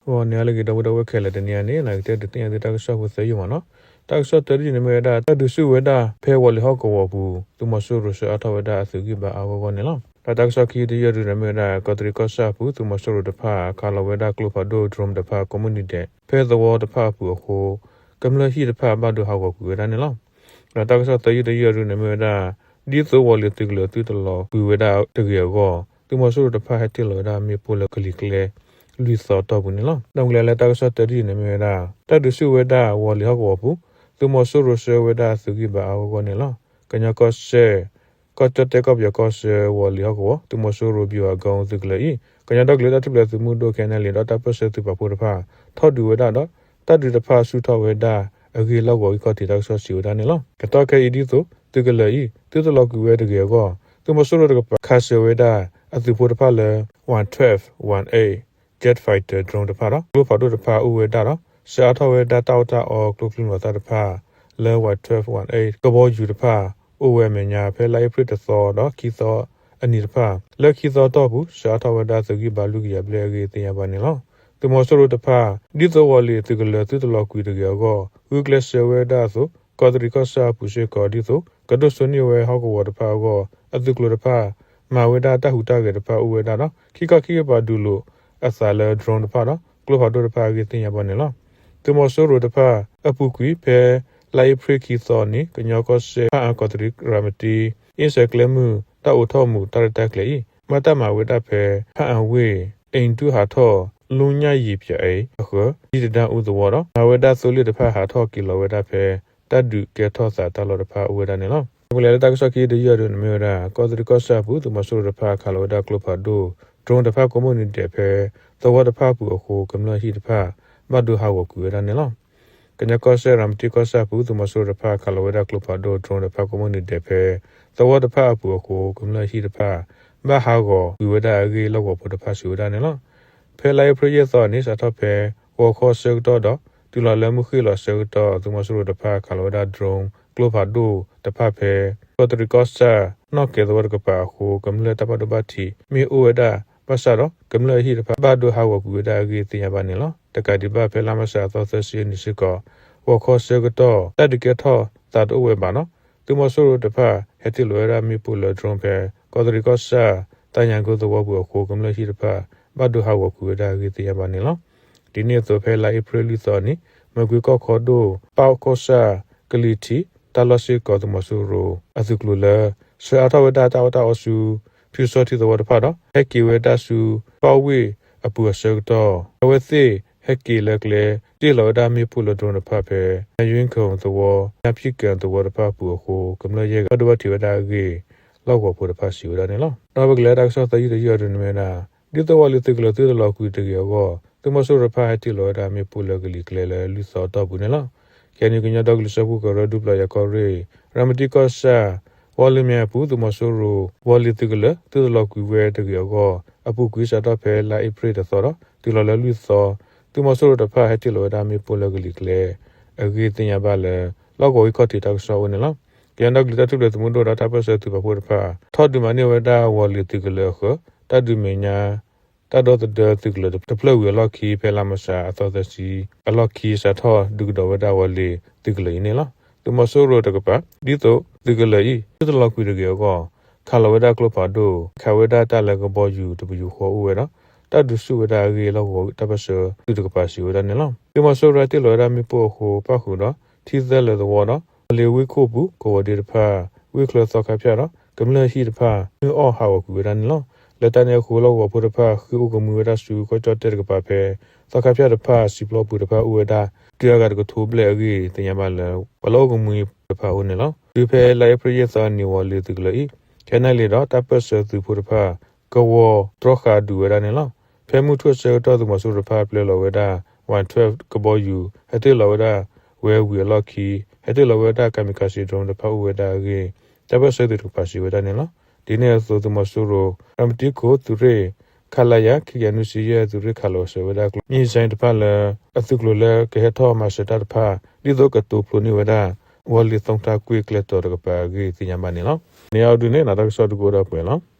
ဂီၤန့ၣ်လၢအဂ့ၤ ဒီပုၢ်ဒီဝဲၢ်ခဲလၢာ်, တနံၤအံၤန့ၣ် နကတဲဒုးသ့ၣ်ညါသုတၢ်ကစီၣ်ဖိသၢယုၢ်မးနီၤ. တၢ်ကစီၣ်တၢတယုၢ်န့ၣ်မ့ၢ်ဝဲဒၣ် တၢ်ဒုးဆူၣ်ဝဲဒၣ်ဖဲဝီၤလ့ၤဟီၣ်ကဝီၤပူၤ သုးမီၤစိရိၤဆှၢအါထီၣ်ဝဲဒၣ်အသုးဂံၢ်ဘါအါဂီၢ်ဂီၢ်န့ၣ်လီၤ. ဒီးတၢ်ကစီၣ်ခံတယုၢ်ဒုးန့ၣ်မ့ၢ်ဝဲဒၣ် ကီးတရံးကီၢ်ဆၣ်အပူၤ သုးမီၤစိရိၤတဖၣ်ခးလီၤဝဲဒၣ်ကျိဖးဒိၣ် drone တဖၣ်ကိးမုၢ်နံၤဒဲး ဖဲသဝီတဖၣ်အပူၤအဃိ ကမျၢၢ်ဟံၣ်တဖၣ်ဘၣ်ဒိဟးဂီၤကွံာ်ဝဲဒၣ်န့ၣ်လီၤ. ဒီးတၢ်ကစီၣ်သၢယုၢ်တယုၢ်အဒုန့ၣ်မ့ၢ်ဝဲဒၣ် ဒ်သိးဝီၤလ့ၤသုးကလၢၤသုတလီၤကွံာ်ဝဲဒၣ်တဂ့ၤအဂီၢ် သုးမီၤစိရိၤတဖၣ်ဟဲတ့ၢ်လီၤဝဲဒၣ်မ့ၣ်ပိၢ်လၢကလံၤကျဲ လွံၢ်သီတီၢ်ပူၤန့ၣ်လီၤ. ဒီးပကလဲၤလၢတၢ်ကစီၣ်တၢတယုၢ်န့ၣ်မ့ၢ်ဝဲဒၣ် တၢ်ဒုးဆူၣ်ဝဲဒၣ်ဝီၤလ့ၤဟီၣ်ကဝီၤပူၤ သုးမီၤစိရိၤဆှၢဝဲဒၣ်သုးဂံၢ်ဘါအါဂီၢ်ဂီၢ်န့ၣ်လီၤ. ကညီကီၢ်စဲၣ် ကီၢ်ကၠီၣ်တဲၣ်ကီၢ်ပယီၤကီၢ်ဆၢဝီၤလ့ၤဟီၣ်ကဝီၤ သုးမီၤစိရိၤ ဗျူဟာကုန်း သုးကလၢၤအံၤ ကညီဒီကလုာ်တၢ်ထူၣ်ဖျဲးသုးမုၢ်ဒိၣ် ခဲနလံ ဒီးတၢ်ပၢၢ်ဆၢသုးပာ်ဖှိၣ်တဖၣ် ထီၣ်ဒုးဝဲဒၣ်ဒီး တၢ်ဒုးတဖၣ်ဆူၣ်ထီၣ်ဝဲဒၣ်အဂ့ၢ် လီၢ်ကဝီၤဂံၢ်ခီၣ်ထံးတၢ်ကစီၣ်စံးဝဲဒၣ်န့ၣ်လီၤ. ကတီၢ်ခဲအံၤဒ်သိး သုးကလၢၤအံၤ သုတလီၤကွံာ်ဝဲတဂ့ၤအဂီၢ် သုးမီၤစိရိၤတကပၤခးစၢၤဝဲဒၣ် အသုးဖိတဖၣ်လၢ one twelve one eight jet fighter drone တဖၣ်ဒီး ကျိဖးဒိၣ်တဖၣ်အိၣ်ဝဲဒၣ်ဒီး ဆှၢအါထီၣ်ဝဲဒၣ်တၢ်အီၣ်တၢ်အီကျိချံမျိာ်သၣ်တဖၣ် လၢ one twelve one eight ကဘီယူၤတဖၣ် အိၣ်ဝဲအမဲာ်ညါ ဖဲလါအ့ဖြ့ၣ်တသီဒီးခံသီအနံၤတဖၣ် လၢခံသီတီၢ်ပူၤ ဆှၢအါထီၣ်ဝဲဒၣ်သုးဂံၢ်ဘါလွံၢ်ကယၤဘျဲၣ်အဂ့ၢ်သ့ၣ်ညါဘၣ်န့ၣ်လီၤ. သုးမီၤစိရိၤတဖၣ် ဒ်သိးဝီၤလ့ၤသုးကလၢၤသုတလီၤကွံာ်တဂ့ၤအဂီၢ် ဂုာ်ကျဲးစၢးဝဲဒၣ်အသိး ကီးတရံးကီၢ်ဆၣ်အပူၤစ့ၢ်ကီးဒ်သိး ကဒိၣ်စိန့ၢ်ဝဲဟီၣ်ကဝီၤတဖၣ်အဂီၢ် အသုးကျိၤတဖၣ် မၤဝဲဒၣ်တၢ်ဟူးတၢ်ဂဲၤတဖၣ်အိၣ်ဝဲဒၣ်ဒီး ခံခီခံကပၤဒုးလိာ်အသးလၢ drone တဖၣ်ဒီး ကျိဖးဒိၣ်တဖၣ်အဂ့ၢ်သ့ၣ်ညါဘၣ်န့ၣ်လီၤ. သုးမီၤစိရိၤတဖၣ်အပူၤကွံာ် ဖဲလါအ့ဖြ့ၣ်ခံသီအနံၤ ကညီကီၢ်စဲၣ် ဖၣ်အၣ်ကီးတရံးရၤမတံ အ့စဲးကျဲမုၢ် တၢ်အိးထီၣ်မူးတၢ်ရဲၣ်တၢ်ကျဲၤအံၤ ဘၣ်တၢ်မၤဝဲဒၣ်ဖဲ ဖၣ်အၣ်ဝ့ၢ် အ့ဒူၣ်ဟးထီၣ် လူညၣ်ယံၤပၠးအံၤအဃၢၤ ဒ်တဒါအူသဝီဒီး မၤဝဲဒၣ်သိလ့ၣ်တဖၣ်ဟးထီၣ်က့ၤလီၤဝဲဒၣ်ဖဲ တၢ်ဒုးကဲထီၣ်သးတၢ်လီၢ်တဖၣ်အိၣ်ဝဲဒၣ်န့ၣ်လီၤ. ပကလဲၤလၢတၢ်ကစီၣ်ခံတယုၢ်အဒုန့ၣ်မ့ၢ်ဝဲဒၣ် ကီးတရံးကီၢ်ဆၣ်အပူၤ သုးမီၤစိရိၤတဖၣ်ခးလီၤဝဲဒၣ်ကျိဖးဒိၣ် drone တဖၣ်ကိးမုၢ်နံၤဒဲးဖဲ သဝီတဖၣ်အပူၤအဃိ ကမျၢၢ်ဟံၣ်တဖၣ် ဘၣ်ဒိဟးဂီၤကွံာ်ဝဲဒၣ်န့ၣ်လီၤ. ကညီကီၢ်စဲၣ် ရၤမတံကီၢ်ဆၣ်အပူၤ သုးမီၤစိရိၤတဖၣ်ခးလီၤဝဲဒၣ်ကျိဖးဒိၣ် drone တဖၣ်ကိးမုၢ်နံၤဒဲးဖဲ သဝီတဖၣ်အပူၤအဃိ ကမျၢၢ်ဟံၣ်တဖၣ် ဘၣ်ဟးဂီၤကွံာ်ဝဲဒၣ်အဂ့ၢ် လီၢ်ကဝီၤဖိတဖၣ်စံးဝဲဒၣ်န့ၣ်လီၤ. ဖဲလါအ့ဖြ့ၣ်ယဲၢ်သီန့ၣ် စးထီၣ်ဖဲ ဂီၤခီဆၢကတီၢ်ဒီး တုၤလီၤလၢမုၢ်ဃ့ၢ်လီၤဆၢကတီၢ် သုးမီၤစိရိၤတဖၣ်ခးလီၤဝဲဒၣ် drone ကျိဖးဒိၣ်တဖၣ်ဖဲ ကီးတရံးကီၢ်ဆၣ် နီၣ်ကဲၤသဝီတကပၤအဃိ ကမျၢၢ်တၢ်ဘၣ်ဒိဘၣ်ထံး မ့ၢ်အိၣ်ဝဲဒၣ်ဘၣ်ဆၣ်ဒီး ကမျၢၢ်အဟံၣ်တဖၣ်ဘၣ်ဒိဟးဂီၤကွံာ်ဝဲဒၣ်အဂ့ၢ်သ့ၣ်ညါဘၣ်န့ၣ်လီၤ. တကးဒံးဘၣ်ဖဲလါမၢ်ၡးအသီသၢဆံအနံၤစ့ၢ်ကီး ဂီၤခီဆၢကတီၢ် တၢ်ဒုးကဲထီၣ်သးတအိၣ်ဝဲဘၣ်ဒီး သုးမီၤစိရိၤတဖၣ်ဟဲတ့ၢ်လီၤဝဲဒၣ်မ့ၣ်ပိၢ်လၢ drone ဖဲ ကီးတရံးကီၢ်ဆၣ် သၣ်ညါကိသဝီပူၤအဃိ ကမျၢၢ်ဟံၣ်တဖၣ် ဘၣ်ဒိဟးဂီၤကွံာ်ဝဲဒၣ်အဂ့ၢ်သ့ၣ်ညါဘၣ်န့ၣ်လီၤ. ဒ်န့ၣ်အသိးဖဲလါအ့ဖြ့ၣ်လွံၢ်သီအနံၤ မကွ့ကီၢ်ခီဒိၣ် ပၣ်ကီၢ်ဆၣ် ကလံၤထံး တၢ်လီၢ်စ့ၢ်ကီး သုးမီၤစိရိၤအသုးကျိၤလၢ ဆှၢအါထီၣ်ဝဲဒၣ်တၢ်အီၣ်တၢ်အီဆူ ဖၠူစီထံသဝီတဖၣ်ဒီး ဟဲက့ၤဝဲဒၣ်ဆူ ပၣ်ဝ့ၢ်အပူၤအဆၢကတီၢ် အဝဲသ့ၣ်ဟဲက့ၤလၢကျဲ တ့ၢ်လီၤဝဲဒၣ်မ့ၣ်ပိၢ်လၢ drone တဖၣ်ဖဲ နၣ်ယွ့ခိၣ်သဝီ နၣ်ဖံးကၢၣ်သဝီတဖၣ်အပူၤအဃိ ကမျၢၢ်ယဲၢ်ဂၤ ဘၣ်ဒိဘၣ်ထံးဝဲဒၣ်အဂ့ၢ် လီၢ်ကဝီၤဖိတဖၣ်စံးဝဲဒၣ်န့ၣ်လီၤ. ဒီးပကလဲၤတၢ်ကစီၣ်သၢယုၢ်တယုၢ်အဒုန့ၣ်မ့ၢ်ဝဲဒၣ် ဒ်သိးဝီၤလ့ၤသုးကလၢၤသုတလီၤကွံာ်တဂ့ၤအဂီၢ် သုးမီၤစိရိၤတဖၣ်ဟဲတ့ၢ်လီၤဝဲဒၣ်မ့ၣ်ပိၢ်လၢကလံၤကျဲလၢလွံၢ်သီတီၢ်ပူၤန့ၣ်လီၤ. ခဲအံၤကညီဒီကလုာ်စၢဖှိၣ်ကရၢဒူပျီယၤကီၢ်ရ့ၣ် ရၤမတံကီၢ်ဆၣ် ဝီၤလ့ၤမ့ၣ်အပူၤ သုးမီၤစိရိၤ ဝီၤလ့ၤသုးကလၢၤ သုတလီၤကွံာ်ဝဲတဂ့ၤအဂီၢ် အပူၤကွံာ်စးထီၣ်ဖဲလါအ့ဖြ့ၣ်တသီဒီး တုၤလီၤလၢလွံၢ်သီ သုးမီၤစိရိၤတဖၣ်ဟဲတ့ၢ်လီၤဝဲဒၣ်မ့ၣ်ပိၢ်လၢကလံၤကျဲ အဂ့ၢ်သ့ၣ်ညါဘၣ်လၢ လီၢ်ကဝီၤဂံၢ်ခီၣ်ထံးတၢ်ကစီၣ်အအိၣ်န့ၣ်လီၤ. ကညီဒီကလုာ်တၢ်ထူၣ်ဖျဲးသုးမုၢ်ဒိၣ်ဒီးတၢ်ပၢၢ်ဆၢသုးပာ်ဖှိၣ်တဖၣ် ထီၣ်ဒုးမၤန့ၢ်ဝဲဒၣ်ဝီၤလ့ၤသုးကလၢၤအဃၢၤ တၢ်ဒုးမဲာ်ညါ တၢ်ဒီသဒၢသုးကလၢၤတဖျၢၣ်ဝံၤအလီၢ်ခံ ဖဲလါမၢ်ၡးအသီသၢဆံအလီၢ်ခံ စးထီၣ်ဒုးကဒီးဝဲဒၣ်ဝီၤလ့ၤသုးကလၢၤအံၤန့ၣ်လီၤ. သုးမီၤစိရိၤတကပၤ ဒ်သိးသုးကလၢၤအံၤ သုတလီၤကွံာ်တဂ့ၤအဂီၢ် ခးလီၤဝဲဒၣ်ကျိဖးဒိၣ် ခးဝဲဒၣ်တၢ်လၢကဘီယူၤတပယူာ်ဃီအိၣ်ဝဲဒီး တၢ်ဒုးဆူၣ်ဝဲဒၣ်အဂ့ၢ်လီၢ်ကဝီၤတၢ်ပၢၢ်ဆၢသုးတကပၤစံးဝဲဒၣ်န့ၣ်လီၤ. သုးမီၤစိရိၤတ့ၢ်လီၤဝဲဒၣ်မ့ၣ်ပိၢ်အဃိ ပၣ်ဃုာ်ဒီး ထံသၢလၢၤသဝီဒီး ဝီၤလ့ၤဝ့ၢ်ခိၣ်ပူၤ ကဝီၤဒ့တဖၣ် ဝ့ၢ်ချၢသီခါဖၠၣ်ဒီး ကမျၢၢ်ဟံၣ်တဖၣ် မုၢ်အီၣ်ဟးဂီၤကွံာ်ဝဲဒၣ်န့ၣ်လီၤ. လၢတၢ်န့ၣ်အဃိ လီၢ်ကဝီၤဖိတဖၣ် ဃ့ၢ်အိၣ်ကမှံဝဲဒၣ်ဆူ ကီၢ်ကၠီၣ်တဲၣ်တကပၤဖဲ သီခါဖၠၣ်တဖၣ် စံာ်ပျီပူၤတဖၣ်အိၣ်ဝဲဒၣ် တကယၤဂၤတကထိဘျဲၣ်အဂ့ၢ် သ့ၣ်ညါဘၣ်လၢ ပှၤလၢအိၣ်ကမှံတဖၣ်အအိၣ်န့ၣ်လီၤ. တုၤဖဲလါအ့ဖြ့ၣ်ယဲၢ်သီအနံၤ ဝီၤလ့ၤသုးကလၢၤအံၤ ခဲနလံၤဒီး တၢ်ပၢၢ်ဆၢသုးဖိတဖၣ် ကဝီၤတြီဃာ်ဒုးဝဲဒၣ်န့ၣ်လီၤ. ဖဲမုၢ်ထူၣ်အဆၢကတီၢ် သုးမီၤစိရိၤတဖၣ် ပျဲလီၤဝဲဒၣ် ဝဲ twelve ကဘီယူၤ ဟဲတ့ၢ်လီၤဝဲဒၣ်ဝဲဝံၤအလီၢ်ခံ ဟဲတ့ၢ်လီၤဝဲဒၣ် kamikaze drone တဖၣ်အိၣ်ဝဲဒၣ်အဂ့ၢ် တၢ်ပၢၢ်ဆၢသုးတကပၤစံးဝဲဒၣ်န့ၣ်လီၤ. ဒ်န့ၣ်အသိး သုးမီၤစိရိၤ ရၤမတံခိၣ်သုးရ့ၣ် ခလရ ခံကယၤနွံဆံယဲၢ် သုးရ့ၣ်ခးလီၤစၢၤဝဲဒၣ်ကျိ missile တဖၣ်လၢ အသုးကျိၤလၢကဟဲထီၣ်မၤစၢၤတၢ်တဖၣ် ဒ်သိးကတိၤဖျိန့ၢ်ဝဲဒၣ် ဝီၤလ့ၤသုးတၢ်ကွံာ်ကျဲတီၤတကပၤအဂ့ၢ်သ့ၣ်ညါဘၣ်န့ၣ်လီၤ. န့ၣ်အဒုန့ၣ် နတၢ်ကစီၣ်ဒုကအိၣ်ဒၣ်ပှဲၤလီၤ.